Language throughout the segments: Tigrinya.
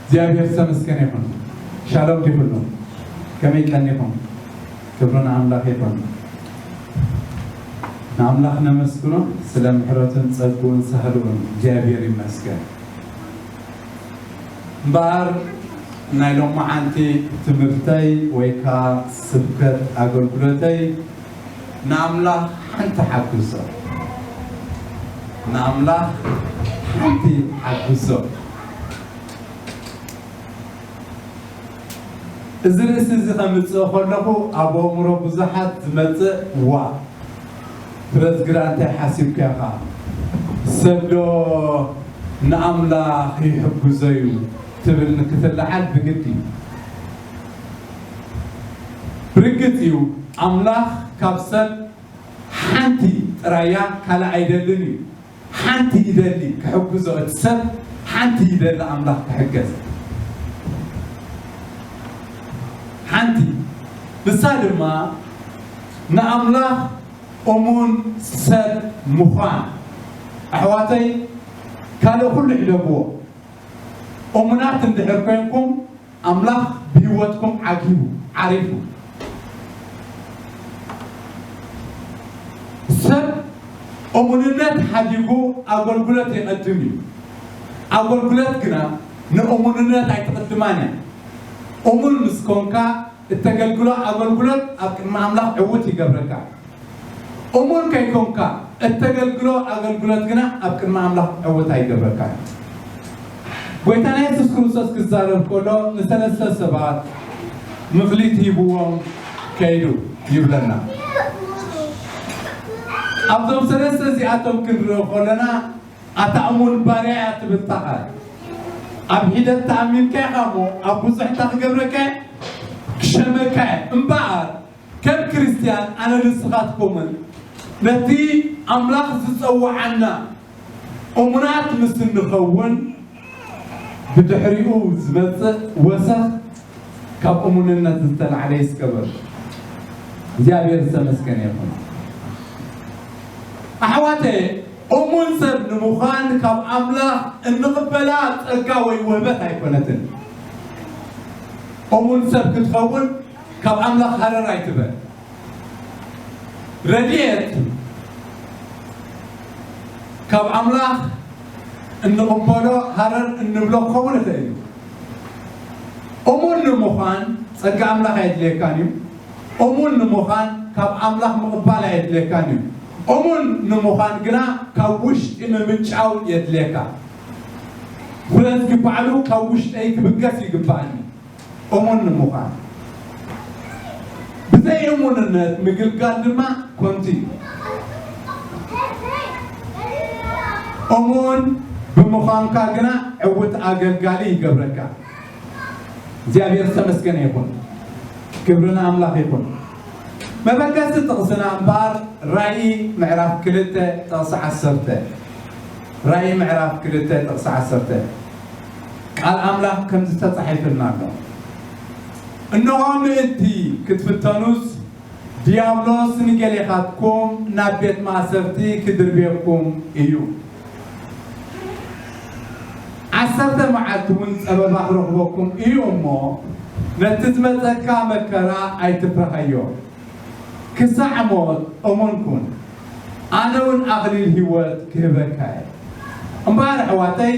እግዚኣብሔር ዝተመስገነ ይኹን። ሻሎም ዲኹሉ? ከመይ ቀኒኹም? ክብሪ ንኣምላኽ ይኹን። ንኣምላኽ ነመስግኖ ስለ ምሕረቱን ጸግኡን ሳህልኡን እግዚኣብሔር ይመስገን። እምበኣር ናይ ሎማዓንቲ ትምህርተይ ወይ ከኣ ስብከት ኣገልግሎተይ ንኣምላኽ ሓንቲ ሓግዞ፣ ንኣምላኽ ሓንቲ ሓግዞ። እዚ ርእሲ እዚ ከምጽእ ከለኹ ኣብ ኣእምሮ ብዙሓት ዝመጽእ ዋ ፍረዝ ግዳ እንታይ ሓሲብካ ኢኻ? ሰብ ዶ ንኣምላኽ ይሕግዞ እዩ ትብል ንክትለዓል ብግዲ እዩ። ብርግጽ እዩ ኣምላኽ ካብ ሰብ ሓንቲ ጥራያ ካልእ ኣይደልን እዩ። ሓንቲ ይደሊ ክሕግዞ እቲ ሰብ ሓንቲ ይደሊ ኣምላኽ ክሕገዝ ሓንቲ ንሳ ድማ ንኣምላኽ እሙን ሰብ ምዃን። ኣሕዋተይ ካልእ ኩሉ ሕደግዎ። እሙናት እንድሕር ኮንኩም ኣምላኽ ብህይወትኩም ዓጊቡ ዓሪፉ። ሰብ እሙንነት ሓዲጉ ኣገልግሎት የቐድም እዩ። ኣገልግሎት ግና ንእሙንነት ኣይትቕድማን እያ። እሙን ምስ ኮንካ እተገልግሎ ኣገልግሎት ኣብ ቅድሚ ኣምላኽ ዕውት ይገብረካ። እሙን ከይኮንካ እተገልግሎ ኣገልግሎት ግና ኣብ ቅድሚ ኣምላኽ ዕውት ኣይገብረካን። ጎይታና የሱስ ክርስቶስ ክዛረብ ከሎ ንሰለስተ ሰባት ምኽሊት ሂብዎም ከይዱ ይብለና። ኣብዞም ሰለስተ እዚኣቶም ክንርኢ ከለና ኣታ እሙን ባርያ እያ ትብል እታ ቃል። ኣብ ሒደት ተኣሚንካ ኢኻ እሞ ኣብ ብዙሕ እንታይ ክገብረካ እየ? ክሸመካ እየ። እምበኣር ከም ክርስትያን ኣነ ንስኻትኩምን ነቲ ኣምላኽ ዝጸውዓና እሙናት ምስ እንኸውን ብድሕሪኡ ዝመጽእ ወሰኽ ካብ እሙንነት ዝተላዕለ ይስከበር። እግዚኣብሔር ዝተመስገነ ይኹን። ኣሕዋተ እሙን ሰብ ንምዃን ካብ ኣምላኽ እንቕበላ ጸጋ ወይ ውህበት ኣይኮነትን። እሙን ሰብ ክትኸውን ካብ ኣምላኽ ሃረር ኣይትበል። ረድኤት ካብ ኣምላኽ እንቕበሎ ሃረር እንብሎ ክኸውን ይኽእል እዩ። እሙን ንምዃን ጸጋ ኣምላኽ ኣየድልየካን እዩ። እሙን ንምዃን ካብ ኣምላኽ ምቕባል ኣየድልየካን እዩ። እሙን ንምዃን ግና ካብ ውሽጢ ምምንጫው የድልየካ። ፍረ ዝግባዕሉ ካብ ውሽጠይ ክብገስ ይግባእኒ። እሙን ንምዃን ብዘይ እሙንነት ምግልጋል ድማ ኮንቲ እዩ። እሙን ብምዃንካ ግና ዕውት ኣገልጋሊ ይገብረካ። እግዚኣብሔር ዝተመስገነ ይኹን። ክብሪ ንኣምላኽ ይኹን። መበገሲ ጥቕስና እምበኣር ራእይ ምዕራፍ ክልተ ጥቕሲ ዓሰርተ። ራእይ ምዕራፍ ክልተ ጥቕሲ ዓሰርተ። ቃል ኣምላኽ ከምዚ ተጻሒፍልና ኣሎ። እንሆ ምእንቲ ክትፍተኑስ ዲያብሎስ ንገሌኻትኩም ናብ ቤት ማእሰርቲ ክድርብየኩም እዩ። ዓሰርተ መዓልቲ እውን ጸበባ ክረኽበኩም እዩ እሞ ነቲ ዝመጸካ መከራ ኣይትፍርሃዮ። ክሳዕ ሞት እሙን ኩን፣ ኣነ እውን ኣኽሊል ህይወት ክህበካ እየ። እምበኣር ኣሕዋተይ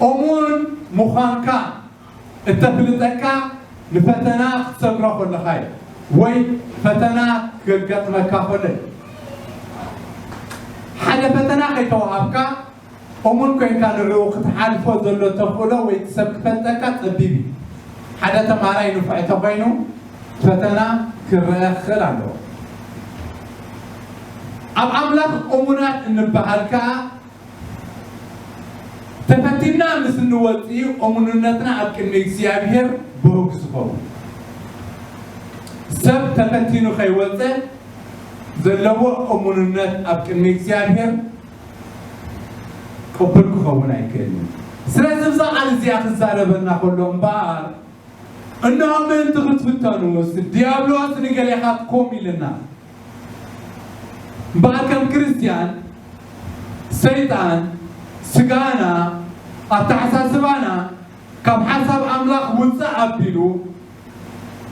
እሙን ምዃንካ እተፍልጠካ ንፈተና ክትሰግሮ ከለኻ እዩ ወይ ፈተና ክገጥመካ ከሎ እዩ። ሓደ ፈተና ከይተዋሃብካ እሙን ኮይንካ ንዕኡ ክትሓልፎ ዘሎ ተኽእሎ ወይ እቲ ሰብ ክፈልጠካ ጸቢብ እዩ። ሓደ ተማሃራይ ንፉዕ ተኾይኑ ፈተና ክረአ ክኽእል ኣለዎ። ኣብ ኣምላኽ እሙናት እንበሃል ከኣ ተፈቲና ምስ እንወጽእ እዩ እሙንነትና ኣብ ቅድሚ እግዚኣብሔር ብህጉ ዝኸውን። ሰብ ተፈቲኑ ከይወጸ ዘለዎ እሙንነት ኣብ ቅድሚ እግዚኣብሔር ቅቡል ክኸውን ኣይክእልን። ስለዚ እዛ ቃል እዚኣ ክዛረበና ከሎ እምበኣር እንሆ ምእንቲ ክትፍተኑስ ዲያብሎስ ንገሌኻትኩም ኢልና። እምበኣር ከም ክርስትያን ሰይጣን ስጋና ኣተሓሳስባና ካብ ሓሳብ ኣምላኽ ውፅእ ኣቢሉ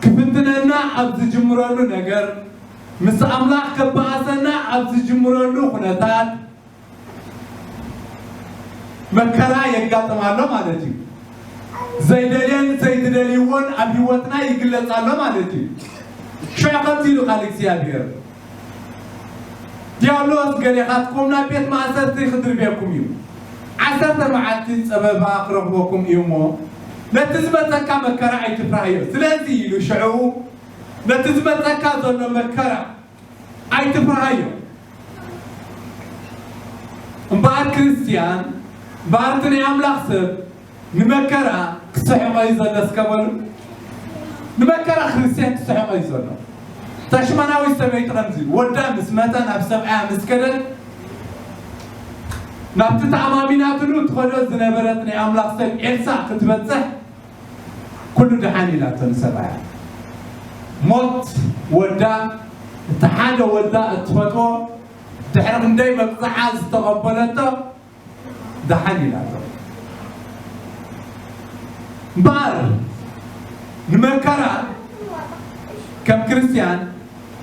ክፍትነና ኣብ ዝጅምረሉ ነገር፣ ምስ ኣምላኽ ከባኣሰና ኣብ ዝጅምረሉ ኩነታት መከራ የጋጥም ኣሎ ማለት እዩ። ዘይደልየን ዘይትደልይዎን ኣብ ህይወትና ይግለጽ ኣሎ ማለት እዩ። ሽዑ ከምዚ ኢሉ ቃል እግዚኣብሔር፣ ዲያብሎስ ገሌኻትኩም ናብ ቤት ማእሰርቲ ክድርብየኩም እዩ። ዓሰርተ መዓልቲ ጸበባ ክረኽበኩም እዩ እሞ፣ ነቲ ዝመጸካ መከራ ኣይትፍራህዮ። ስለዚ ኢሉ ሽዑ ነቲ ዝመጸካ ዘሎ መከራ ኣይትፍራሃዮ። እምበኣር ክርስትያን፣ እምበኣር እቲ ናይ ኣምላኽ ሰብ ንመከራ ክስሕቖ እዩ ዘሎ። እስከ በሉ፣ ንመከራ ክርስትያን ክስሕቖ እዩ ዘሎ። እታ ሽማናዊት ሰበይቲ ከምዚ ኢሉ፣ ወዳ ምስ መተ ናብ ሰብኣያ ምስ ከደት፣ ናብቲ ተኣማሚናትሉ ትኸዶ ዝነበረት ናይ ኣምላኽ ሰብ ኤልሳዕ ክትበጽሕ፣ ኩሉ ደሓን ኢላቶ ንሰብኣያ። ሞት ወዳ፣ እቲ ሓደ ወዳ እትፈትዎ፣ ድሕሪ ክንደይ መቕጽዓ ዝተቐበለቶ፣ ደሓን ኢላቶ። እምበኣር ንመከራ ከም ክርስትያን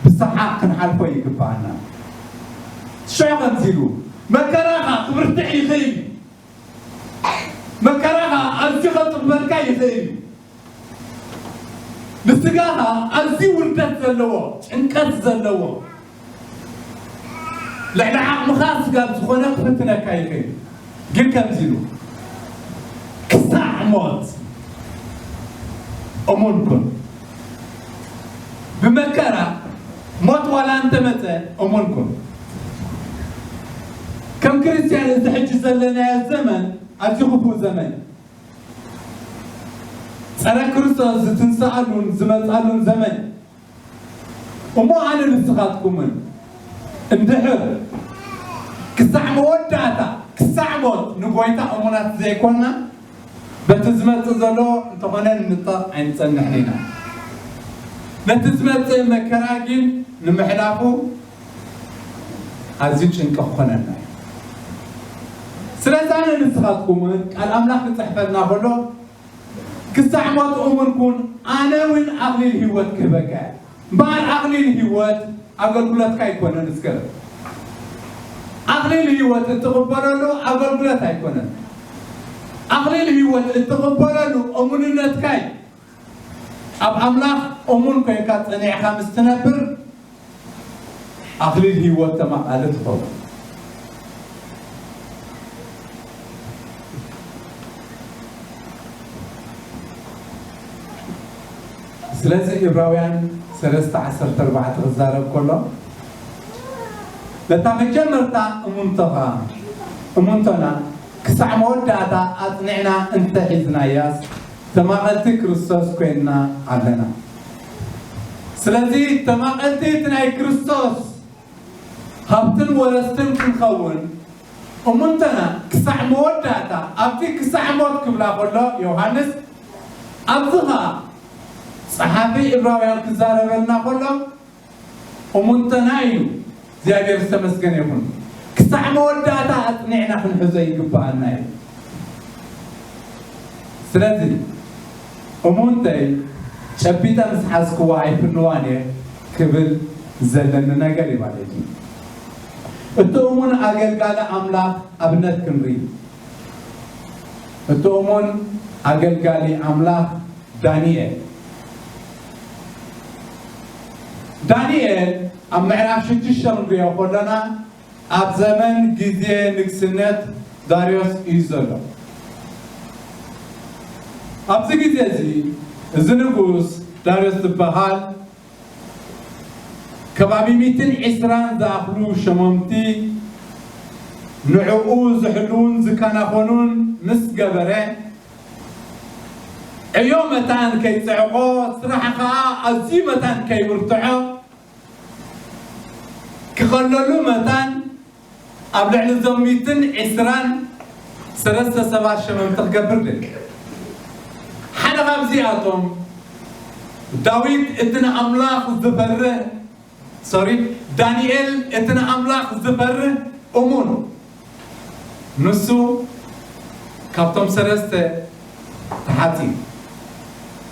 ብሰሓቕ ክንሓልፎ ይግብኣና። ሽዑ ከምዚ ኢሉ፣ መከራኻ ክብርትዕ ይኽእል እዩ። መከራኻ ኣዝዩ ከጽግበልካ ይኽእል እዩ። ንስጋኻ ኣዝዩ ውርደት ዘለዎ፣ ጭንቀት ዘለዎ፣ ልዕሊ ዓቕምኻ ስጋብ ዝኾነ ክፍትነካ ይኽእል። ግን ከምዚ ኢሉ፣ ክሳዕ ሞት እሙን ኩን። ብመከራ ሞት ዋላ እንተመጸ እሙን ኩን። ከም ክርስትያን እዚ ሕጂ ዘለናዮ ዘመን ኣዝዩ ክፉእ ዘመን እዩ። ጸረ ክርስቶስ ዝትንስኣሉን ዝመጻሉን ዘመን እዩ። እሞ ኣነ ንስኻትኩምን እንድሕር ክሳዕ መወዳእታ፣ ክሳዕ ሞት ንጎይታ እሙናት ዘይኮንና፣ በቲ ዝመጽእ ዘሎ እንተኾነ ንምጠቕ ኣይንጸንሕን ኢና። ነቲ ዝመጽእ መከራ ግን ንምሕላፉ ኣዝዩ ጭንቂ ክኾነና እዩ። ስለዚ ኣነ ንስኻትኩምን ቃል ኣምላኽ ክጽሕፈልና ከሎ፣ ክሳዕ ሞት እሙን ኩን፣ ኣነ እውን ኣኽሊል ህይወት ክህበካ እየ። እምበኣር ኣኽሊል ህይወት ኣገልግሎትካ ኣይኮነን። እስከ ኣኽሊል ህይወት እትቕበለሉ ኣገልግሎት ኣይኮነን። ኣኽሊል ህይወት እትቕበለሉ እሙንነትካ እዩ። ኣብ ኣምላኽ እሙን ኮይንካ ጸኒዕካ ምስ ትነብር፣ ኣኽሊል ህይወት ተማቓሊ ትኸውን። ስለዚ ዕብራውያን ሰለስተ ዓሰርተ ኣርባዕተ ክዛረብ ከሎ፣ ነታ መጀመርታ እሙንቶኻ፣ እሙንቶና ክሳዕ መወዳእታ ኣጽኒዕና እንተሒዝናያስ፣ ተማቐልቲ ክርስቶስ ኮይንና ኣለና። ስለዚ ተማቐልቲ እቲ ናይ ክርስቶስ ሃብትን ወረስትን ክንኸውን እሙንተና ክሳዕ መወዳእታ፣ ኣብቲ ክሳዕ ሞት ክብላ ከሎ ዮሃንስ፣ ኣብዚ ኸኣ ጸሓፊ ዕብራውያን ክዛረበልና ከሎ እሙንተና ኢሉ። እግዚኣብሔር ዝተመስገነ ይኹን። ክሳዕ መወዳእታ ኣጽኒዕና ክንሕዞ ይግብኣና እዩ። ስለዚ እሙንተይ ጨቢጠ ምስ ሓዝክዋ ኣይፍንዋን እየ ክብል ዘለኒ ነገር እዩ ማለት እዩ። እቲ እሙን ኣገልጋሊ ኣምላኽ ኣብነት ክንርኢ። እቲ እሙን ኣገልጋሊ ኣምላኽ ዳንኤል። ዳንኤል ኣብ ምዕራፍ ሽዱሽተ ክንሪኦ ከለና ኣብ ዘመን ግዜ ንግስነት ዳርዮስ እዩ ዘሎ። ኣብዚ ግዜ እዚ እዚ ንጉስ ዳርዮስ ዝበሃል ከባቢ ሚእትን ዕስራን ዝኣኽሉ ሸሞምቲ ንዕኡ ዝሕልዉን ዝከናኸኑን ምስ ገበረ፣ ዕዮ መታን ከይጽዕቖ፣ ስራሕ ኸኣ ኣዝዩ መታን ከይብርትዖ ክኸለሉ መታን፣ ኣብ ልዕሊ እዞም ሚእትን ዕስራን ሰለስተ ሰባት ሸመምቲ ክገብር ደሊ። ሓደ ካብዚኣቶም ዳዊት እቲ ንኣምላኽ ዝፈርህ፣ ሶሪ፣ ዳንኤል እቲ ንኣምላኽ ዝፈርህ እሙን፣ ንሱ ካብቶም ሰለስተ ተሓጺ።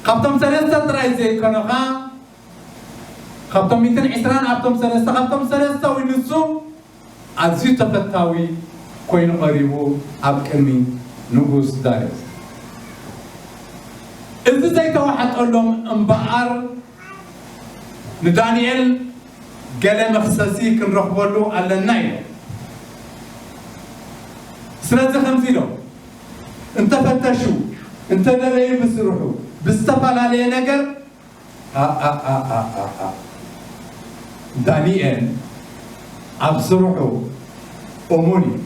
ካብቶም ሰለስተ ጥራይ ዘይኮነ ኸኣ፣ ካብቶም ሚእትን ዕስራን ኣብቶም ሰለስተ፣ ካብቶም ሰለስተ እውን ንሱ ኣዝዩ ተፈታዊ ኮይኑ ቀሪቡ ኣብ ቅድሚ ንጉስ ዳርዮስ። እዚ ዘይተዋሕጠሎም እምበኣር ንዳንኤል ገለ መኽሰሲ ክንረኽበሉ ኣለና ኢሎም። ስለዚ ከምዚ ኢሎም፣ እንተፈተሹ፣ እንተደለዩ ብስርሑ፣ ብዝተፈላለየ ነገር፣ ኣ፣ ኣ፣ ዳንኤል ኣብ ስርሑ እሙን እዩ።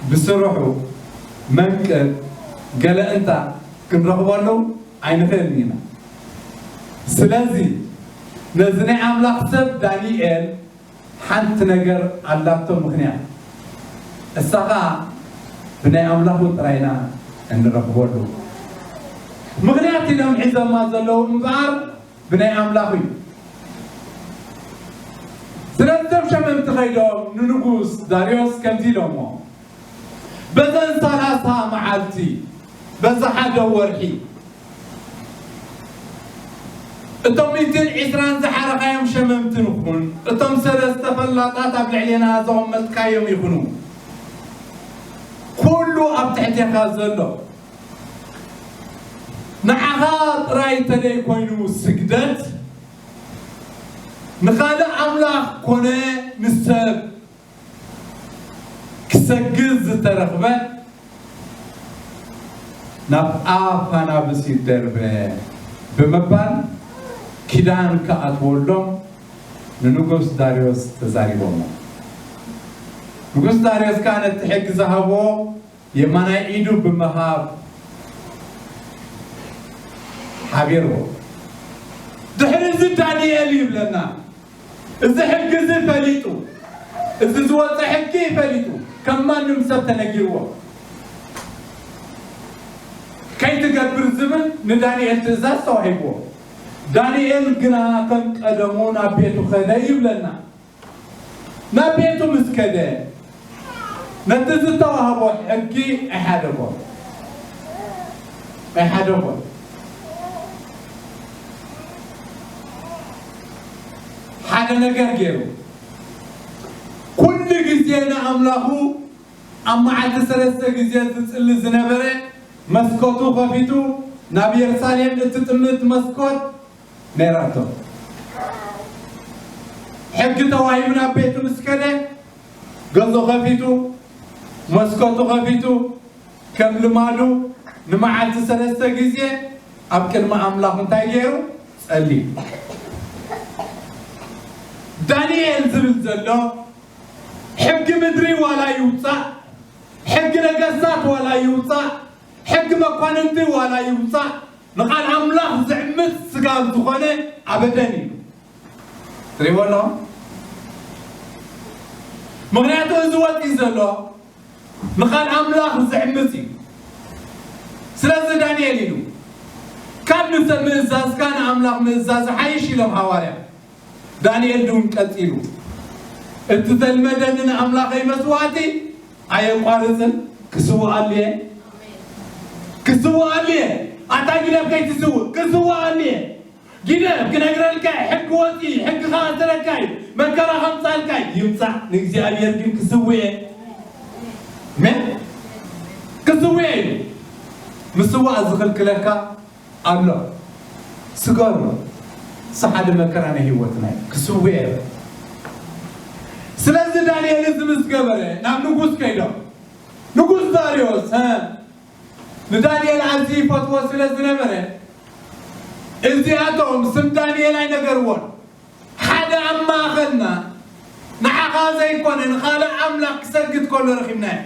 ብስርሑ መንቅብ ገለ እንታ ክንረኽበሉ ኣይንኽእልን ኢና። ስለዚ ነዚ ናይ ኣምላኽ ሰብ ዳንኤል ሓንቲ ነገር ኣላቶ ምኽንያት። እሳ ኸኣ ብናይ ኣምላኹ ጥራይ ኢና እንረኽበሉ። ምኽንያት ኢሎም ሒዞማ ዘለዉ እምበኣር ብናይ ኣምላኽ እዩ። ስለዚ እቶም ሸመምቲ ኸይዶም ንንጉስ ዳርዮስ ከምዚ ኢሎሞ፣ በዘን ሰላሳ መዓልቲ፣ በዚ ሓደ ወርሒ፣ እቶም ሚእትን ዕስራን ዝሓረኻዮም ሸመምቲ ንኹን፣ እቶም ሰለስተ ፈላጣት ኣብ ልዕሌና ዘቐመጥካዮም ይኹኑ፣ ኩሉ ኣብ ትሕቴኻ ዘሎ፣ ንዓኻ ጥራይ ተደይ ኮይኑ ስግደት፣ ንኻልእ ኣምላኽ ኮነ ንሰብ ክሰግድ ዝተረኽበ ናብ ኣፍ ኣናብስ ይደርበ ብምባል ኪዳን ክኣትወሎም ንንጉስ ዳርዮስ ተዛሪቦሞ። ንጉስ ዳርዮስ ከኣ ነቲ ሕጊ ዝሃቦ የማናይ ኢዱ ብምሃብ ሓቢርዎ። ድሕሪ እዚ ዳንኤል ይብለና፣ እዚ ሕጊ እዚ ፈሊጡ፣ እዚ ዝወፀ ሕጊ ፈሊጡ፣ ከም ማንም ሰብ ተነጊርዎ ከይትገብር ዝብል ንዳንኤል ትእዛዝ ተዋሂብዎ። ዳንኤል ግና ከም ቀደሙ ናብ ቤቱ ኸደ ይብለና። ናብ ቤቱ ምስ ከደ፣ ነቲ ዝተዋህቦ ሕጊ ኣይሓደጎን። ኣይሓደጎን። ሓደ ነገር ገይሩ፣ ኩሉ ግዜ ንኣምላኹ ኣብ መዓልቲ ሰለስተ ግዜ ዝጽሊ ዝነበረ፣ መስኮቱ ከፊቱ ናብ የሩሳሌም እትጥምት መስኮት ነይራቶ። ሕጊ ተዋሂቡ ናብ ቤቱ ምስ ከደ፣ ገጹ ከፊቱ፣ መስኮቱ ከፊቱ፣ ከም ልማዱ ንመዓልቲ ሰለስተ ግዜ ኣብ ቅድሚ ኣምላኽ እንታይ ገይሩ? ጸልዩ። ዳንኤል ዝብል ዘሎ፣ ሕጊ ምድሪ ዋላ ይውጻእ፣ ሕጊ ነገስታት ዋላ ይውጻእ፣ ሕጊ መኳንንቲ ዋላ ይውጻእ፣ ንቓል ኣምላኽ ዝዕምጽ ስጋብ ዝኾነ ኣበደን እዩ። ትሪእዎ ኣለኹም? ምኽንያቱ እዚ ወጺኡ ዘሎ ንቓል ኣምላኽ ዝዕምጽ እዩ። ስለዚ ዳንኤል ኢሉ፣ ካብ ንሰብ ምእዛዝካ ንኣምላኽ ምእዛዝ ይሓይሽ ኢሎም ሃዋርያ። ዳንኤል እውን ቀጺሉ፣ እቲ ዘልመደኒ ንኣምላኸይ መስዋዕቲ ኣየቋርጽን፣ ክስውኣሉ እየ። ክስውኣሉ እየ። ኣታ ግደፍ ከይትስውእ፣ ክስውኣሉ እየ። ግደፍ፣ ክነግረልካ እየ፣ ሕጊ ወጺ፣ ሕጊ ከኣስረካ እዩ፣ መከራ ከምጻልካ እዩ። ይምጻእ፣ ንእግዚኣብሔር ግን ክስውእ እየ። ኣሜን። ክስውእ እየ ኢሉ። ምስዋእ ዝኽልክለካ ኣሎ። ስገሩ። እሱ ሓደ መከራ ናይ ህይወትና እዩ። ክስውእ እየ። ስለዚ ዳንኤል እዚ ምስ ገበረ ናብ ንጉስ ከይዶም፣ ንጉስ ዳርዮስ፣ ሀ፣ ንዳንኤል ኣዝዩ ይፈትዎ ስለ ዝነበረ፣ እዚኣቶም ስም ዳንኤል ኣይነገርዎን። ሓደ ኣብ ማእኸልና ንዓኻ ዘይኮነ ንኻልእ ኣምላኽ ክሰግድ ከሎ ረኺብናዮ።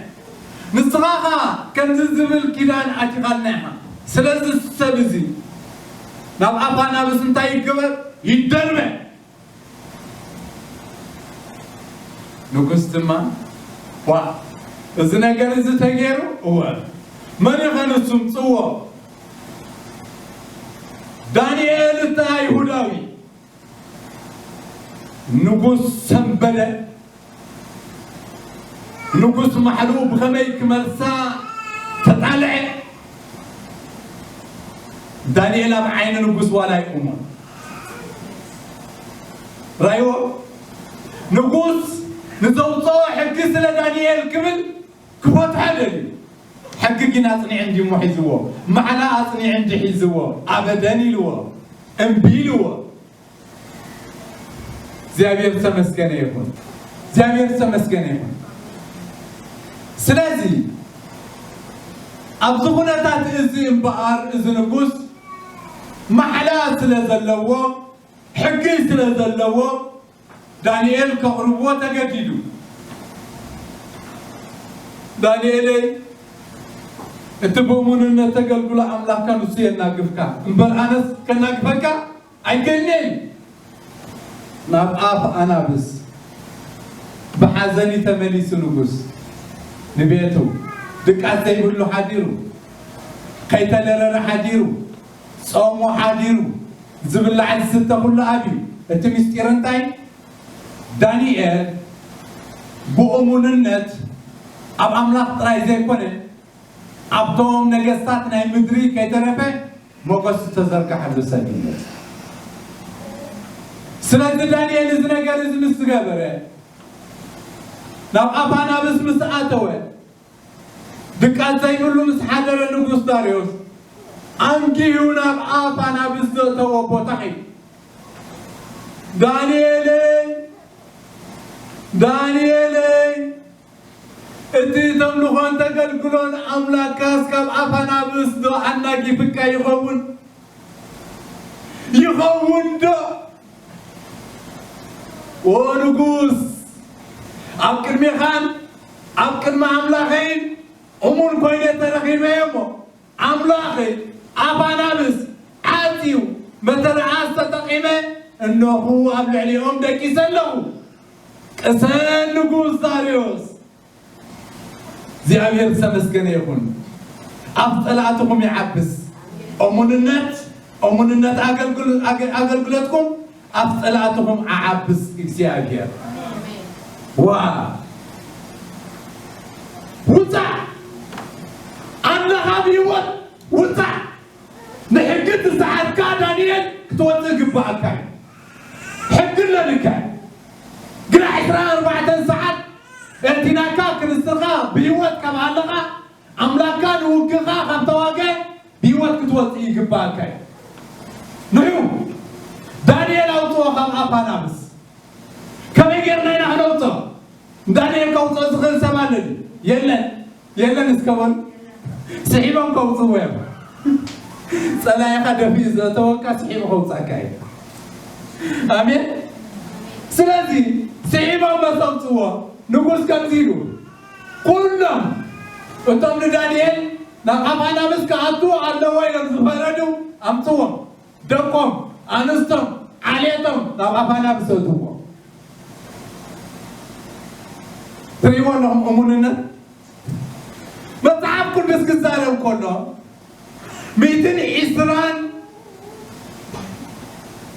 ንስኻ ኸኣ ከምዚ ዝብል ኪዳን ኣቲኻልና ኢኻ። ስለዚ ሰብ እዚ ናብ ኣፍ ኣናብስ እንታይ ይገበር? ይደርበ። ንጉስ ድማ፣ ዋ፣ እዚ ነገር እዚ ተገይሩ? እወ። መን ኢኸ ንሱ? ምጽዎ። ዳንኤል እቲ ኣይሁዳዊ። ንጉስ ሰንበደ። ንጉስ ማሕልኡ ብኸመይ ክመልሳ ተጣለ። ዳንኤል ኣብ ዓይኒ ንጉስ ዋላ ኣይቁሞን። ራይዎ ንጉስ ንዘውፅኦ ሕጊ ስለ ዳንኤል ክብል ክፈትሖ ደልዩ። ሕጊ ግን ኣጽኒዑ እንዲሞ ሒዝዎ፣ ማዕላ ኣጽኒዑ እንዲ ሒዝዎ፣ ኣበደን ኢልዎ፣ እምቢ ኢልዎ። እግዚኣብሔር ዝተመስገነ ይኹን። እግዚኣብሔር ዝተመስገነ ይኹን። ስለዚ ኣብዚ ኩነታት እዚ እምበኣር እዚ ንጉስ ማዕላ ስለ ዘለዎ፣ ሕጊ ስለ ዘለዎ ዳንኤል ከቕርብዎ ተገዲዱ። ዳንኤለይ፣ እቲ ብእሙንነት ተገልግሎ ኣምላኽካ ንሱ የናግፍካ እምበር ኣነስ ከናግፈካ ኣይክእልን እየ። ናብ ኣፍ ኣናብስ ብሓዘን እዩ ተመሊሱ ንጉስ ንቤቱ። ድቃስ ዘይብሉ ሓዲሩ፣ ከይተደረረ ሓዲሩ፣ ጾሙ ሓዲሩ፣ ዝብላዕ ዝስተ ኩሉ ኣብዩ። እቲ ምስጢር እንታይ? ዳንኤል ብእሙንነት ኣብ ኣምላኽ ጥራይ ዘይኮነ ኣብቶም ነገስታት ናይ ምድሪ ከይተረፈ ሞገስ ዝተዘርግሐሉ ሰብ እዩ። ስለዚ ዳንኤል እዚ ነገር እዚ ምስ ዝገበረ ናብ ኣፍ ኣናብስ ምስ ኣተወ ድቃስ ዘይብሉ ምስ ሓደረ ንጉስ ዳርዮስ ኣንጊሁ ናብ ኣፍ ኣናብስ ዘእተዎ ቦታ ሒዱ፣ ዳንኤለይ፣ ዳንኤለይ፣ እቲ ተምልኾን ተገልግሎን ኣምላክካስ ካብ ኣፍ ኣናብስ ዶ ኣናጊፍካ ይኸውን? ይኸውን ዶ? ኦ ንጉስ፣ ኣብ ቅድሜኻን ኣብ ቅድሚ ኣምላኸይን እሙን ኮይነ ተረኺበ እየ እሞ፣ ኣምላኸይ ኣፍ ኣናብስ ዓጽዩ መተርኣስ ተጠቒመ፣ እነኹ ኣብ ልዕሊኦም ደቂሰ ኣለኹ። ቅሰን ንጉስ ዳርዮስ፣ እግዚኣብሔር ዝተመስገነ ይኹን። ኣብ ጸላእትኹም ይዓብስ። እሙንነት፣ እሙንነት ኣገልግል-፣ ኣገ-፣ ኣገልግሎትኩም ኣብ ጸላእትኹም ዓዓብስ እግዚኣብሔር። ዋ! ውጻእ! ኣለኻ ብህይወት ውጻእ! ንሕጊ ዝሰዓትካ ዳንኤል ክትወጽእ ይግባኣካ እዩ። ሕጊ ኣለልካ። ግና ዕስራን ኣርባዕተን ሰዓት እንቲናካ ክርስትኻ ብህይወት ካብ ኣለኻ፣ ኣምላክካ ንውግእኻ ካብ ተዋገ ብህይወት ክትወጽእ ይግባኣካ እዩ። ንዑ ዳንኤል ኣውጽኦ ካብ ኣፍ ኣናብስ። ከመይ ጌርና ኢና ክነውጽኦ? ንዳንኤል ከውጽኦ ዝኽእል ሰብ ኣሎ ድዩ? የለን። የለን እስከ በሉ። ስሒቦም ከውጽእዎ እዮም። ጸላኢኻ ደፊኡ ዘእተወካ ስሒቡ ከውጻእካ እዩ። ኣሜን። ስለዚ ስሒቦም መስ ኣውጽእዎ። ንጉስ ከምዚ ኢሉ፣ ኩሎም እቶም ንዳንኤል ናብ ኣፍ ኣናብስ ክኣትዉ ኣለዎ ኢሎም ዝፈረዱ ኣምጽዎም። ደቆም፣ ኣንስቶም፣ ዓሌቶም ናብ ኣፍ ኣናብስ ኣእትዎ። ትርእይዎ ኣለኹም እሙንነት። መጽሓፍ ቅዱስ ክዛረብ ከሎ፣ ሚእትን ዕስራን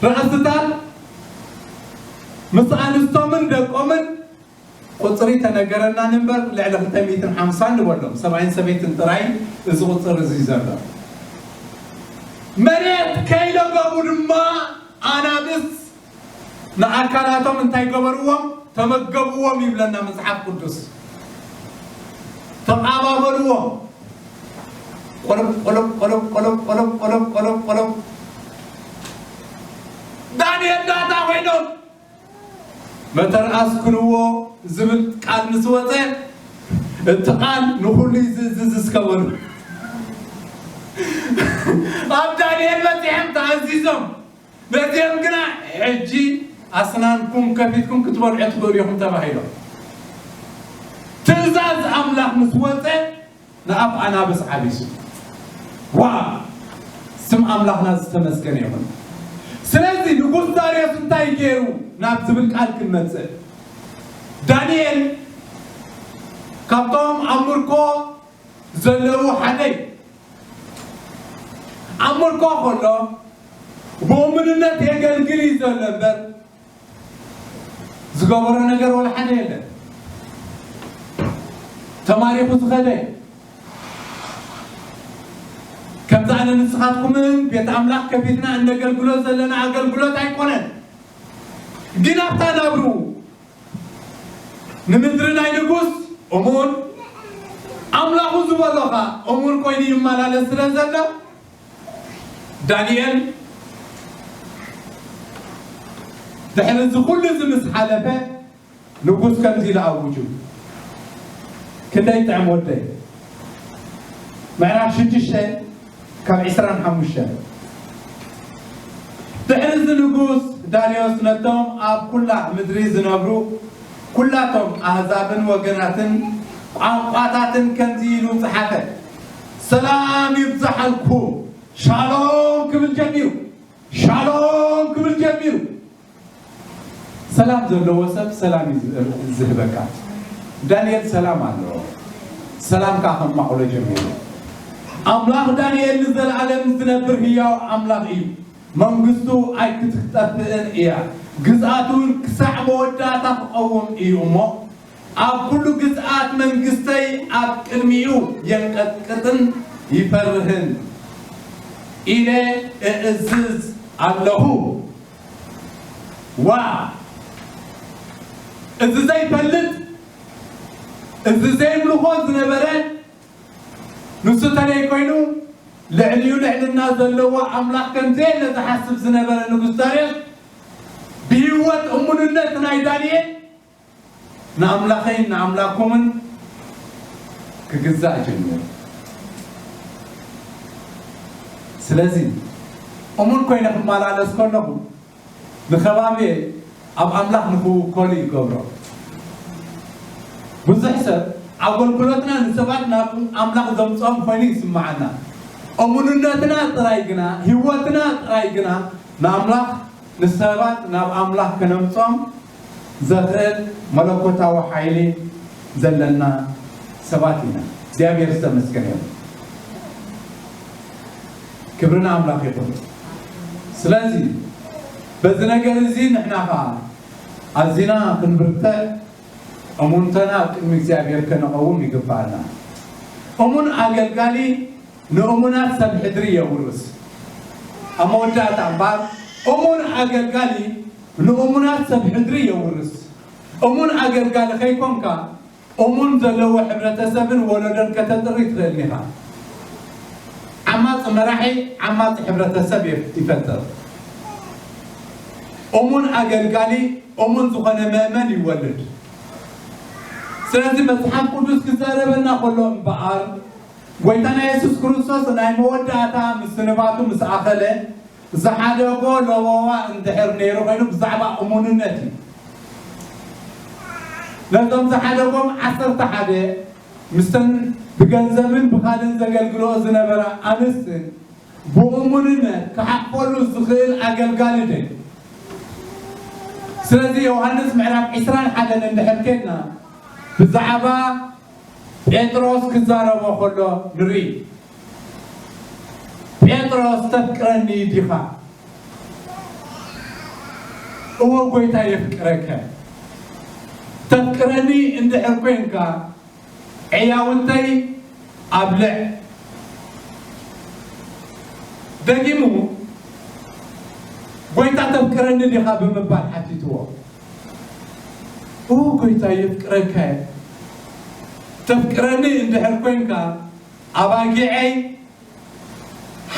ራእስታት ምስ ኣንስቶምን ደቆምን ቁጽሪ ተነገረና እምበር፣ ልዕሊ ክልተ ሚእትን ሓምሳን ንበሎም፣ ሰብኣይን ሰበይትን ጥራይ እዚ ቁጽሪ እዚ እዩ ዘሎ። መሬት ከይለገቡ ድማ ኣናብስ ንኣካላቶም እንታይ ገበርዎም? ተመገብዎም ይብለና መጽሓፍ ቅዱስ። ተቓባበልዎም። ቆሎብ፣ ቆሎብ፣ ቆሎብ፣ ቆሎብ፣ ቆሎብ፣ ቆሎብ፣ ቆሎብ፣ ቆሎብ። ዳንኤል ዳታ ኮይኖም መተርኣስ ክንዎ ዝብል ቃል ምስ ወጸ፣ እቲ ቃል ንኹሉ እዩ ዝእዝዝ እስከ በሉ። ኣብ ዳንኤል በጺሖም ተኣዚዞም፣ ነዚኦም ግና ሕጂ ኣስናንኩም ከፊትኩም ክትበልዑ ትኽእሉ ኢኹም ተባሂሎም። ትእዛዝ ኣምላኽ ምስ ወጸ ንኣፍ ኣናብስ ዓቢሱ። ዋ! ስም ኣምላኽና ዝተመስገነ ይኹን። ስለዚ ንጉስ ዳርዮስ እንታይ ገይሩ ናብ ዝብል ቃል ክንመጽእ፣ ዳንኤል ካብቶም ኣብ ምርኮ ዘለዉ ሓደ እዩ። ኣብ ምርኮ ከሎ ብእሙንነት የገልግል እዩ ዘሎ እምበር ዝገበሮ ነገር ወላ ሓደ የለን። ተማሪኹ ዝኸደ ከም ኣነ ንስኻትኩምን ቤት ኣምላኽ ከፊትና እነገልግሎ ዘለና ኣገልግሎት ኣይኮነን። ግን ኣብታ ናብሩ ንምድሪ ናይ ንጉስ እሙን፣ ኣምላኹ ዝበሎ ኸኣ እሙን ኮይኑ ይመላለስ ስለ ዘሎ፣ ዳንኤል ድሕሪ እዚ ኩሉ እዚ ምስ ሓለፈ፣ ንጉስ ከምዚ ኢሉ ኣውጁ። ክንደይ ጥዕም ወደይ። ምዕራፍ ሽዱሽተ ካብ ዕስራን ሓሙሽተን። ድሕሪ እዚ ንጉስ ዳርዮስ ነቶም ኣብ ኩላ ምድሪ ዝነብሩ ኩላቶም ኣህዛብን ወገናትን ቋንቋታትን ከምዚ ኢሉ ጸሓፈ። ሰላም ይብዛሓልኩም። ሻሎም ክብል ጀሚሩ። ሻሎም ክብል ጀሚሩ። ሰላም ዘለዎ ሰብ ሰላም እዩ ዝ- ዝህበካ። ዳንኤል ሰላም ኣለዎ። ሰላም ከዓ ከማዕብሎ ጀሚሩ። ኣምላኽ ዳንኤል ንዘለኣለም ዝነብር ህያው ኣምላኽ እዩ። መንግስቱ ኣይክትጠፍእን እያ። ግዝኣቱ እውን ክሳዕ መወዳእታ ክቐውም እዩ እሞ፣ ኣብ ኩሉ ግዝኣት መንግስተይ ኣብ ቅድሚኡ የንቀጥቅጥን ይፈርህን ኢለ እእዝዝ ኣለኹ። ዋ! እዚ ዘይፈልጥ፣ እዚ ዘይምልኾ ዝነበረ፣ ንሱ ተለይ ኮይኑ ልዕሊኡ ልዕልና ዘለዎ ኣምላኽ ከም ዘየለ ዝሓስብ ዝነበረ ንጉስ ዳርዮስ፣ ብህይወት እሙንነት ናይ ዳንኤል ንኣምላኸይን ንኣምላኮምን ክግዛእ ጀሚሩ። ስለዚ እሙን ኮይነ ክመላለስ ከለኹ፣ ንኸባቢ ኣብ ኣምላኽ ንኽውከሉ ይገብሮ። ብዙሕ ሰብ ኣገልግሎትና ንሰባት ናብ ኣምላኽ ዘምጽኦም ኮይኑ ይስምዓና። እሙንነትና ጥራይ ግና፣ ህይወትና ጥራይ ግና ንኣምላኽ፣ ንሰባት ናብ ኣምላኽ ከነምጽኦም ዘኽእል መለኮታዊ ሓይሊ ዘለና ሰባት ኢና። እግዚኣብሔር ዝተመስገነ ይኹን። ክብሪ ንኣምላኽ ይኹን። ስለዚ በዚ ነገር እዚ ንሕና ኸዓ ኣዚና ክንብርትዕ፣ እሙንተና ኣብ ቅድሚ እግዚኣብሔር ከነቐውም ይግብኣና። እሙን ኣገልጋሊ ንእሙናት ሰብ ሕድሪ የውርስ። ኣብ መወዳእታ እምበኣር፣ እሙን ኣገልጋሊ ንእሙናት ሰብ ሕድሪ የውርስ። እሙን ኣገልጋሊ ከይኮንካ፣ እሙን ዘለዎ ሕብረተሰብን ወለዶን ከተጥሪ ትኽእልን ኢኻ። ዓማጺ መራሒ ዓማጺ ሕብረተሰብ ይፍ- ይፈጥር። እሙን ኣገልጋሊ እሙን ዝኾነ መእመን ይወልድ። ስለዚ መጽሓፍ ቅዱስ ክዛረበና ከሎ እምበኣር፣ ጎይታና የሱስ ክርስቶስ ናይ መወዳእታ ምስንባቱ ምስ ኣኸለ፣ ዝሓደጎ ለበዋ እንድሕር ነይሩ ኮይኑ ብዛዕባ እሙንነት እዩ። ነዞም ዝሓደጎም ዓሰርተ ሓደ፣ ምስተን ብገንዘብን ብኻልን ዘገልግልኦ ዝነበራ ኣንስትን ብእሙንነት ክሓቕፈሉ ዝኽእል ኣገልጋሊ ደልዩ። ስለዚ ዮሃንስ ምዕራፍ ዕስራን ሓደን እንድሕር ኬድና ብዛዕባ ጴጥሮስ ክዛረቦ ከሎ ንርኢ። ጴጥሮስ ተፍቅረኒ ዲኻ? እወ ጎይታ የፍቅረከ። ተፍቅረኒ እንድሕር ኮንካ ዕያውንተይ ኣብልዕ። ደጊሙ ጎይታ ተፍቅረኒ ዲኻ ብምባል ሓቲትዎ። እወ ጎይታ የፍቅረከ። ተፍቅረኒ እንድሕር ኮንካ ኣባጊዐይ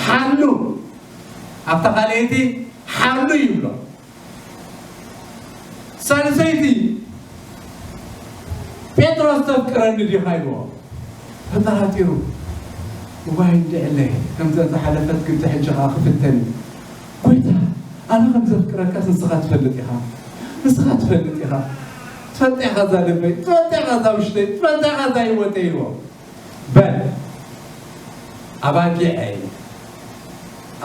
ሓሉ፣ ኣብታ ካልኣይቲ ሓሉ ይብሎ። ሳልሰይቲ፣ ጴጥሮስ ተፍቅረኒ ዲኻ ኢልዎ። ተጠራጢሩ፣ እዋይ እንድዕለይ፣ ከምዛ ዝሓለፈት ግብቲ ሕጂ ኸዓ ክፍተን እዩ። ጎይታ፣ ኣነ ከም ዘፍቅረካስ ንስኻ ትፈልጥ ኢኻ። ንስኻ ትፈልጥ ኢኻ። ትፈልጥ ኢኻ እዛ ልበይ፣ ትፈልጥ ኢኻ እዛ ውሽጠይ፣ ትፈልጥ ኢኻ እዛ ህይወተይ ኢልዎ። በል ኣባጊዐይ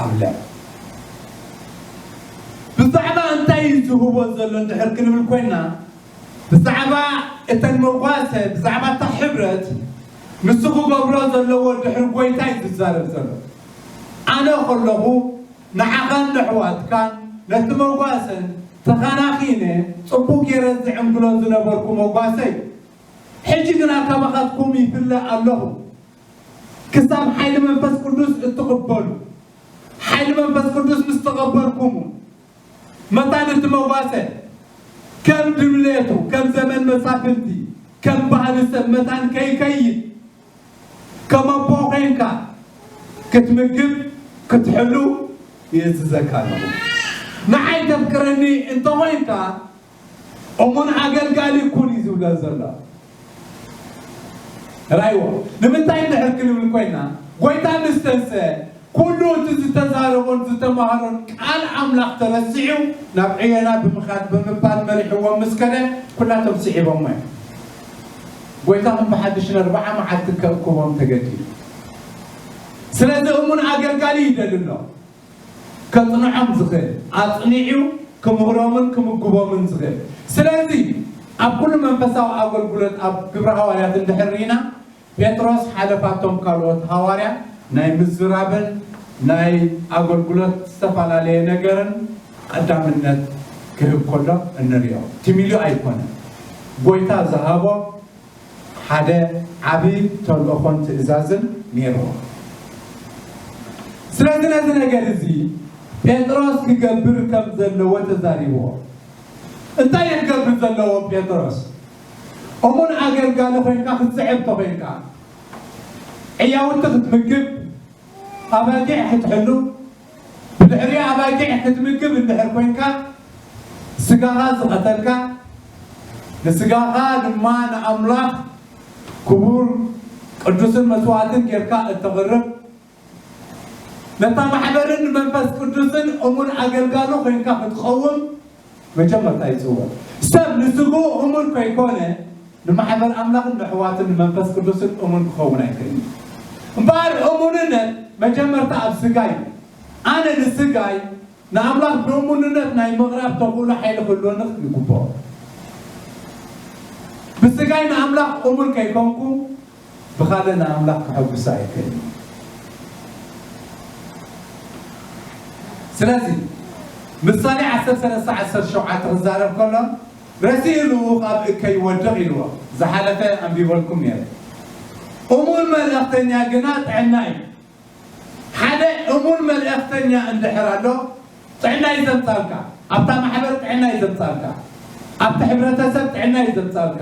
ኣብልዕ። ብዛዕባ እንታይ እዩ ዝህቦ ዘሎ እንድሕር ክንብል ኮይና፣ ብዛዕባ እተን መጓሰ፣ ብዛዕባ እታ ሕብረት ንሱ ክገብሮ ዘለዎ ድሕሪ ጎይታ እዩ ዝዛረብ ዘሎ። ኣነ ከለኹ ንዓኻን ንኣሕዋትካን ነቲ መጓሰን ተኻናኺነ ጽቡቕ ገይረ ዝዕንግሎ ዝነበርኩ መጓሰ እዩ። ሕጂ ግና ካባኻትኩም ይፍለ ኣለኹ። ክሳብ ሓይሊ መንፈስ ቅዱስ እትቕበሉ፣ ሓይሊ መንፈስ ቅዱስ ምስ ተቐበልኩሙ፣ መታን እቲ መጓሰ ከም ድምሌቱ፣ ከም ዘመን መሳፍንቲ፣ ከም ባህሊ ሰብ መታን ከይከይድ፣ ከም ኣቦ ኮይንካ ክትምግብ፣ ክትሕሉ ይእዝዘካ ኣለኹ። ንዓይ ተፍቅረኒ እንተኾይንካ፣ እሙን ኣገልጋሊ ኩን እዩ ዝብሎ ዘሎ። ራይዎ ንምንታይ እንድሕር ክንብል ኮይና፣ ጎይታ ምስ ተንሰ፣ ኩሉ እቲ ዝተዛረቦን ዝተማሃሮን ቃል ኣምላኽ ተረሲዑ፣ ናብ ዕዮና ብምኻድ ብምባል መሪሕዎም ምስ ከደ፣ ኩላቶም ስዒቦሞ እዮም። ጎይታ ከም ብሓድሽ ንኣርብዓ መዓልቲ ከእክቦም ተገዲዱ። ስለዚ እሙን ኣገልጋሊ ይደሊ ኣሎ። ከጽንዖም ዝኽእል፣ ኣጽኒዑ ክምህሮምን ክምግቦምን ዝኽእል። ስለዚ ኣብ ኩሉ መንፈሳዊ ኣገልግሎት ኣብ ግብረ ሃዋርያት እንድሕር ርኢና፣ ጴጥሮስ ሓለፋቶም ካልኦት ሃዋርያ ናይ ምዝራብን ናይ ኣገልግሎት ዝተፈላለየ ነገርን ቀዳምነት ክህብ ከሎ እንሪኦ። ትም ኢሉ ኣይኮነን። ጎይታ ዝሃቦ ሓደ ዓቢ ተልእኾን ትእዛዝን ነይርዎ። ስለዚ ነዚ ነገር እዚ ጴጥሮስ ክገብር ከም ዘለዎ ተዛሪብዎ። እንታይ እዩ ክገብር ዘለዎ ጴጥሮስ? እሙን ኣገልጋሊ ኮይንካ ክትስዕብ ተኮይንካ፣ ዕያውቲ ክትምግብ፣ ኣባጊዕ ክትሕሉ፣ ብድሕሪ ኣባጊዕ ክትምግብ እንድሕር ኮይንካ፣ ስጋኻ ዝቐተልካ፣ ንስጋኻ ድማ ንኣምላኽ ክቡር ቅዱስን መስዋዕትን ጌርካ እተቕርብ፣ ነታ ማሕበርን ንመንፈስ ቅዱስን እሙን ኣገልጋሉ ኮይንካ ክትቐውም መጀመርታ ይጽውዕ። ሰብ ንስግኡ እሙን ከይኮነ፣ ንማሕበር ኣምላኽን ንኣሕዋትን ንመንፈስ ቅዱስን እሙን ክኸውን ኣይክእልን እዩ። እምበኣር እሙንነት መጀመርታ ኣብ ስጋ እዩ። ኣነ ንስጋይ ንኣምላኽ ብእሙንነት ናይ ምቕራብ ተኽእሎ ሓይሊ ክህልወኒ ይግብኦ። ብስጋይ ንኣምላኽ እሙን ከይኮንኩ፣ ብኻልእ ንኣምላኽ ከሐጉስ ኣይክእልን። ስለዚ ምሳሌ ዓሰርተ ሰለስተ ዓሰርተ ሸውዓተ ክዛረብ ከሎ፣ ረሲኡ ልኡኽ ኣብ እከይ ይወድቕ ኢልዎ። ዝሓለፈ ኣንቢበልኩም ነይረ። እሙን መልእኽተኛ ግና ጥዕና እዩ። ሓደ እሙን መልእኽተኛ እንድሕር ኣሎ፣ ጥዕና እዩ ዘምጻልካ። ኣብታ ማሕበር ጥዕና እዩ ዘምጻልካ። ኣብቲ ሕብረተሰብ ጥዕና እዩ ዘምጻልካ።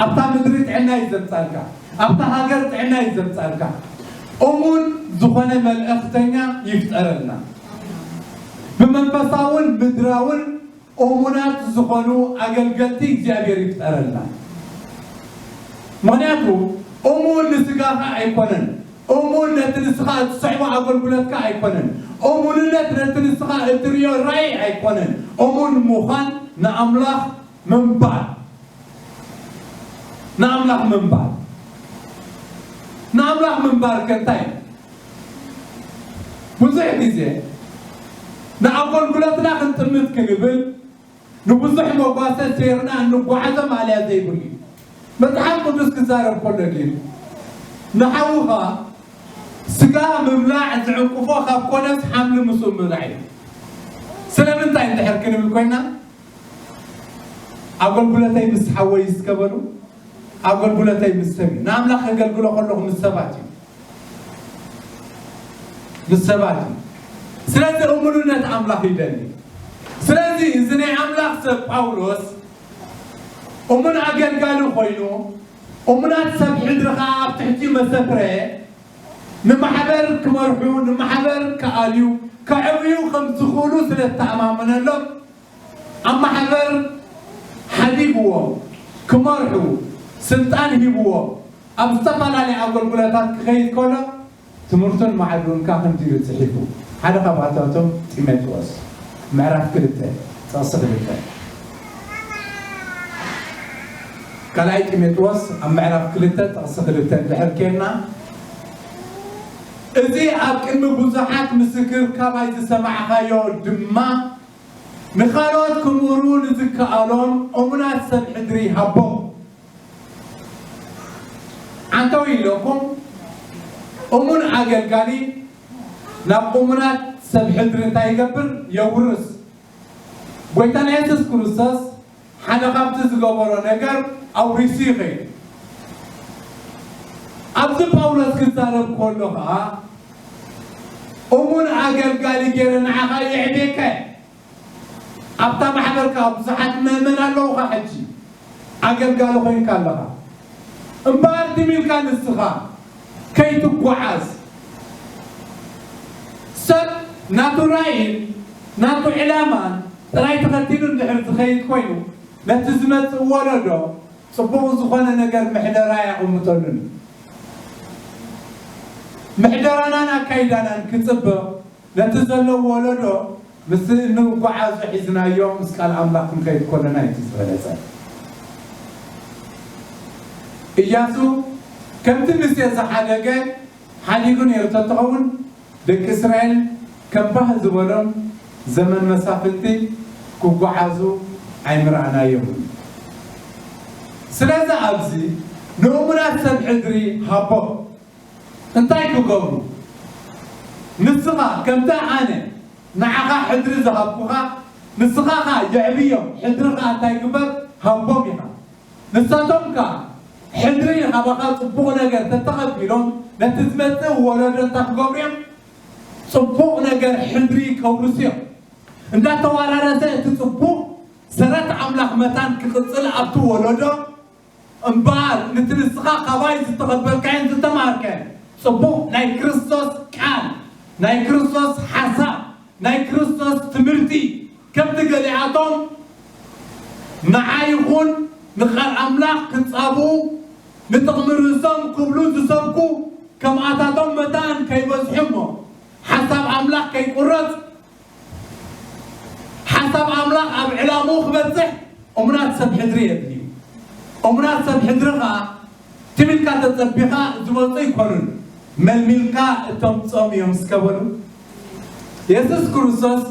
ኣብታ ምድሪ ጥዕና እዩ ዘምጻልካ። ኣብታ ሃገር ጥዕና እዩ ዘምጻልካ። እሙን ዝኾነ መልእኽተኛ ይፍጠረልና። ብመንፈሳውን ምድራውን እሙናት ዝኾኑ ኣገልገልቲ እግዚኣብሔር ይፍጠረልና። ምኽንያቱ እሙን ንስጋኻ ኣይኮነን። እሙን ነቲ ንስኻ እትስዕቦ ኣገልግሎትካ ኣይኮነን። እሙንነት ነቲ ንስኻ እትርእዮ ራእይ ኣይኮነን። እሙን ምዃን ንኣምላኽ ምንባር፣ ንኣምላኽ ምንባር፣ ንኣምላኽ ምንባር ከ እንታይ እዩ? ብዙሕ ግዜ ንኣገልግሎትና ክንጥምት ክንብል ንብዙሕ መጓሰ ሴርና እንጓዓዞ ማእለያ ዘይብሉ እዩ። መጽሓፍ ቅዱስ ክዛረብ ከሎ ግን ንሓውኻ ስጋ ምብላዕ ዝዕንቅፎ ካብ ኮነስ ሓምሊ ምስኡ ምብላዕ እዩ። ስለምንታይ እንድሕር ክንብል ኮይና ኣገልግሎተይ ምስ ሓወይ እስከ በሉ፣ ኣገልግሎተይ ምስ ሰብ እዩ። ንኣምላኽ ከገልግሎ ከለኹ ምስ ሰባት እዩ። ምስ ሰባት እዩ። ስለዚ እሙንነት ኣምላኽ ይደሊ። ስለዚ እዚ ናይ ኣምላኽ ሰብ ጳውሎስ እሙን ኣገልጋሊ ኮይኑ፣ እሙናት ሰብ ሕድሪ ኸዓ ኣብ ትሕቲኡ መሰፍረ፣ ንማሕበር ክመርሑ፣ ንማሕበር ክኣልዩ፣ ከዕብዩ ከም ዝኽእሉ ስለ ዝተኣማመነሎም፣ ኣብ ማሕበር ሓዲግዎም ክመርሑ ስልጣን ሂብዎም ኣብ ዝተፈላለየ ኣገልግሎታት ክኸይድ ከሎ ትምህርቱን ማዕድኡን ከኣ ከምዚ ኢሉ ጽሒፉ። ሓደ ካብኣታቶም ጢሞቴዎስ ምዕራፍ ክልተ ጥቕሲ ክልተ። ካልኣይ ጢሞቴዎስ ኣብ ምዕራፍ ክልተ ጥቕሲ ክልተ እንድሕር ኬድና፣ እዚ ኣብ ቅድሚ ብዙሓት ምስክር ካባይ ዝሰማዕካዮ ድማ ንኻልኦት ክምህሩ ንዝከኣሎም እሙናት ሰብ ሕድሪ ሃቦም። ዓንተው ኢለኩም፣ እሙን ኣገልጋሊ ናብ እሙናት ሰብ ሕድሪ እንታይ ይገብር? የውርስ። ጎይታና የሱስ ክርስቶስ ሓደ ካብቲ ዝገበሮ ነገር ኣውሪሱ ይኸይድ። ኣብ እዚ ጳውሎስ ክዛረብ ከሎ ኸዓ፣ እሙን ኣገልጋሊ ገይረ ንዓኻ የዕቤካ እየ። ኣብታ ማሕበርካ ብዙሓት ምእመን ኣለውኻ፣ ሕጂ ኣገልጋሊ ኮይንካ ኣለኻ። እምበኣር ትም ኢልካ ንስኻ ከይትጓዓዝ፣ ሰብ ናቱ ራእይን ናቱ ዕላማን ጥራይ ተኸቲሉ እንድሕር ዝኸይድ ኮይኑ፣ ነቲ ዝመጽእ ወለዶ ጽቡቕ ዝኾነ ነገር ምሕደራ ኣየቕምጠሉን እዩ። ምሕደራናን ኣካይዳናን ክጽብቕ፣ ነቲ ዘሎ ወለዶ ምስ እንጓዓዞ ሒዝናዮ ምስ ቃል ኣምላኽ ክንከይድ ከለና እዩ እቲ ዝበለጸ። ኢያሱ ከምቲ ሙሴ ዝሓደገ ሓዲጉ ነይሩ ተትኸውን፣ ደቂ እስራኤል ከም ባህ ዝበሎም ዘመን መሳፍንቲ ክጓዓዙ ኣይምረኣናዮምን። ስለዚ ኣብዚ ንእሙናት ሰብ ሕድሪ ሃቦም። እንታይ ክገብሩ? ንስኻ ከምቲ ኣነ ንዓኻ ሕድሪ ዝሃብኩኻ፣ ንስኻ ኸኣ የዕብዮም፣ ሕድሪ ኸኣ እንታይ ግበር? ሃቦም ኢኻ። ንሳቶም ከኣ ሕድሪ ካባኻ ጽቡቕ ነገር ተተቐቢሎም፣ ነቲ ዝመጽእ ወለዶ እንታይ ክገብሩ እዮም? ጽቡቕ ነገር ሕድሪ ከውርሱ እዮም። እንዳተዋራረሰ እቲ ጽቡቕ ሰረት ኣምላኽ መታን ክቕጽል ኣብቲ ወለዶ እምበኣር፣ ነቲ ንስኻ ካባይ ዝተቐበልካዮን ዝተማሃርካዮን ጽቡቕ ናይ ክርስቶስ ቃል፣ ናይ ክርስቶስ ሓሳብ፣ ናይ ክርስቶስ ትምህርቲ፣ ከምቲ ገሊኣቶም ንዓ ይኹን ንቓል ኣምላኽ ክጻብኡ፣ ንጥቕሚ ርእሶም ክብሉ ዝሰብኩ፣ ከምኣታቶም መታን ከይበዝሑ እሞ፣ ሓሳብ ኣምላኽ ከይቁረጽ፣ ሓሳብ ኣምላኽ ኣብ ዕላምኡ ክበጽሕ እሙናት ሰብ ሕድሪ የድልዩ። እሙናት ሰብ ሕድሪ ኸኣ ትም ኢልካ ተጸቢኻ ዝመጹ ኣይኮኑን፣ መልሚልካ እተምጽኦም እዮም እስከ በሉ። የሱስ ክርስቶስ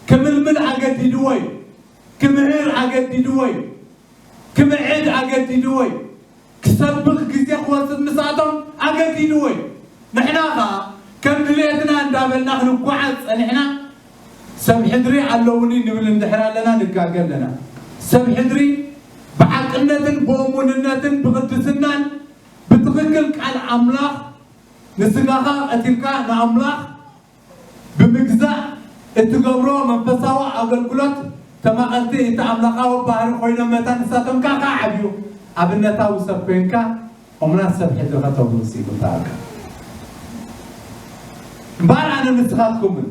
ክምልምል ኣገዲድዎ እዩ። ክምህር ኣገዲድዎ እዩ። ክምዕድ ኣገዲድዎ እዩ። ክሰብኽ ግዜ ክወስድ ምስኣቶም ኣገዲድዎ እዩ። ንሕና ኸኣ ከም ድሌትና እንዳበልና ክንጓዓዝ ጸኒሕና፣ ሰብ ሕድሪ ኣለውኒ ንብል እንድሕር ኣለና፣ ንጋገ ኣለና። ሰብ ሕድሪ ብሓቅነትን ብእሙንነትን ብቕድስናን ብትኽክል ቃል ኣምላኽ ንስጋኻ ቀቲልካ ንኣምላኽ ብምግዛእ እትገብሮ መንፈሳዊ ኣገልግሎት፣ ተማቐልቲ እቲ ኣምላኻዊ ባህሪ ኮይኖም መታን ንሳቶም ከኣ ከዓብዩ ኣብነታዊ ሰብ ኮይንካ እሙናት ሰብ ሕድሪ ከተውርስ ይግባእካ። እምበኣር ኣነ ንስኻትኩምን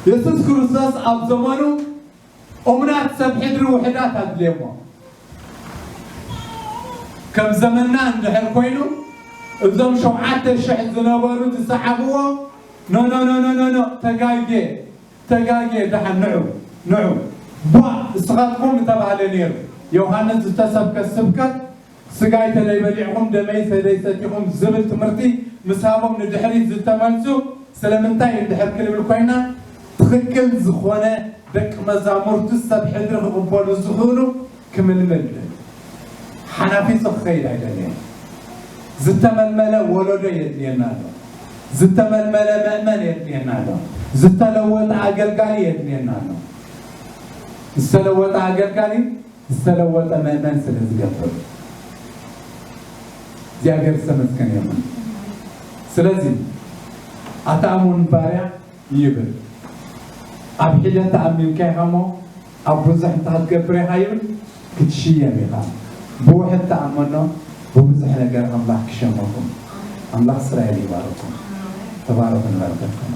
የሱስ ክርስቶስ ኣብ ዘመኑ እሙናት ሰብ ሕድሪ ውሑዳት ኣድልየሞ። ከም ዘመንና እንድሕር ኮይኑ፣ እዞም ሸውዓተ ሽሕ ዝነበሩ ዝሰዓብዎ፣ ኖ፣ ኖ፣ ኖ፣ ኖ፣ ኖ፣ ኖ፣ ተጋግየ፣ ተጋግየ፣ ደሓን ንዑ፣ ንዑ፣ ቧ፣ እስኻትኩም ምተባህለ ነይሩ። ዮሃንስ ዝተሰብከ ስብከት፣ ስጋይ ተደይ በሊዕኹም ደመይ ተደይ ሰቲኹም ዝብል ትምህርቲ ምስ ሃቦም ንድሕሪት ዝተመልሱ ስለምንታይ እንድሕር ክንብል ኮይና፣ ትኽክል ዝኾነ ደቂ መዛሙርቱ ሰብ ሕድሪ ክቕበሉ ዝኽእሉ ክምልምል ሓናፊጹ ክኸይድ ኣይደለየን። ዝተመልመለ ወለዶ የድልየና ኣሎ። ዝተመልመለ መእመን የድልየና ኣሎ። ዝተለወጠ ኣገልጋሊ የድልየና ኣሎ። ዝተለወጠ ኣገልጋሊ ዝተለወጠ መእመን ስለ ዝገብር እግዚኣብሔር ዝተመስገነ ይኹን። ስለዚ ኣታ እሙን ባርያ ይብል። ኣብ ሒደት ተኣሚንካ ኢኻ እሞ ኣብ ብዙሕ እንተ ክትገብር ኢኻ ይብል ክትሽየም ኢኻ። ብውሕድ ተኣመኖ ብብዙሕ ነገር ኣምላኽ ክሸመኩም። ኣምላኽ እስራኤል ይባርኩም። ተባረኹ ንበረከትኩም።